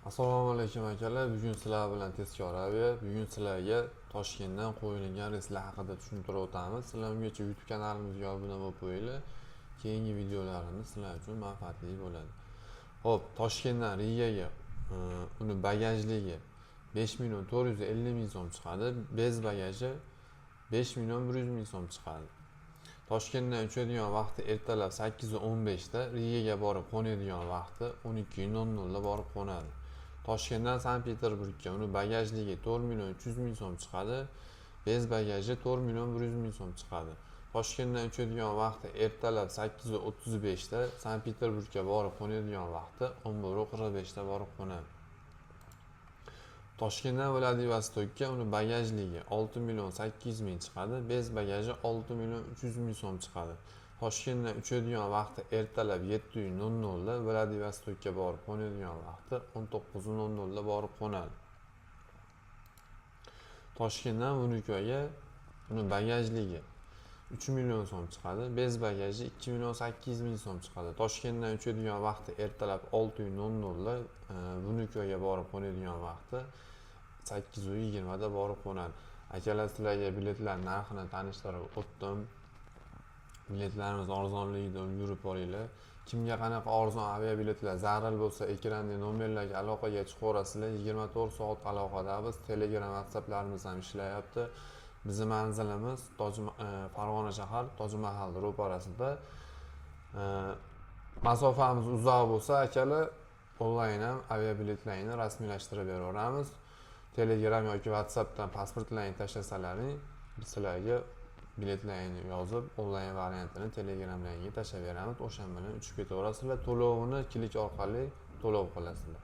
Assalomu alaykum, akalar. Bugun sizlar bilan Tezkor Avia. Bugun sizlarga Toshkentdan qo'yilgan reyslar haqida tushuntirib o'tamiz. Sizlar ungacha YouTube kanalimizga obuna bo'lib qo'yinglar. Keyingi videolarimiz sizlar uchun manfaatli bo'ladi. Xo'p, Toshkentdan Rigaga uni bagajligi 5 million 450 ming so'm chiqadi. Без bagaji 5 million 100 ming so'm chiqadi. Toshkentdan uchadigan vaqti ertalab 8:15 da, Rigaga borib qo'nadigan vaqti 12:00 da borib qo'nadi. Toshkentdan Sankt Peterburgga uni bagajligi 4 million 300 ming so'm chiqadi. Без bagaji 4 million 100 ming so'm chiqadi. Toshkentdan uchadigan vaqti ertalab 8:35 da, Sankt Peterburgga borib qo'nadigan vaqti 11:45 da borib qo'nadi. Toshkentdan Vladivostokka uni bagajligi 6 million 800 ming chiqadi. Без bagaji 6 million 300 ming so'm chiqadi. Toshkentdan uchadigan vaqti ertalab 7:00 da, Vladivostokka borib qo'nadigan vaqti 19:00 da borib qo'nadi. Toshkentdan Vnukoga uni bagajligi 3 million so'm chiqadi. Без bagaji 2 million 800 ming so'm chiqadi. Toshkentdan uchadigan vaqti ertalab 6:00 da, Vnukoga borib qo'nadigan vaqti 8:20 da borib qo'nadi. Akalar, sizlarga biletlar narxini tanishtirib o'tdim. Biletlarimiz arzonligida yurib olinglar. Kimga qanaqa arzon aviabiletlar zarur bo'lsa, ekrandagi nomerlarga aloqaga chiqaverasizlar. 24 soat aloqadamiz. Telegram, WhatsApplarimiz ham ishlayapti. Bizni manzilimiz Farg'ona shahar, Tojmahal ro'parasida. Masofamiz uzoq bo'lsa, akalar, onlayn ham aviabiletlarni rasmiylashtirib beraveramiz. Telegram yoki WhatsAppdan pasportlaringni tashlasalaring, biz sizlarga biletlarni yozib, onlayn variantini Telegramlaringga tashlab beramiz. O'shan bilan uchib ketaverasizlar. To'lovini Click orqali to'lov qilasizlar.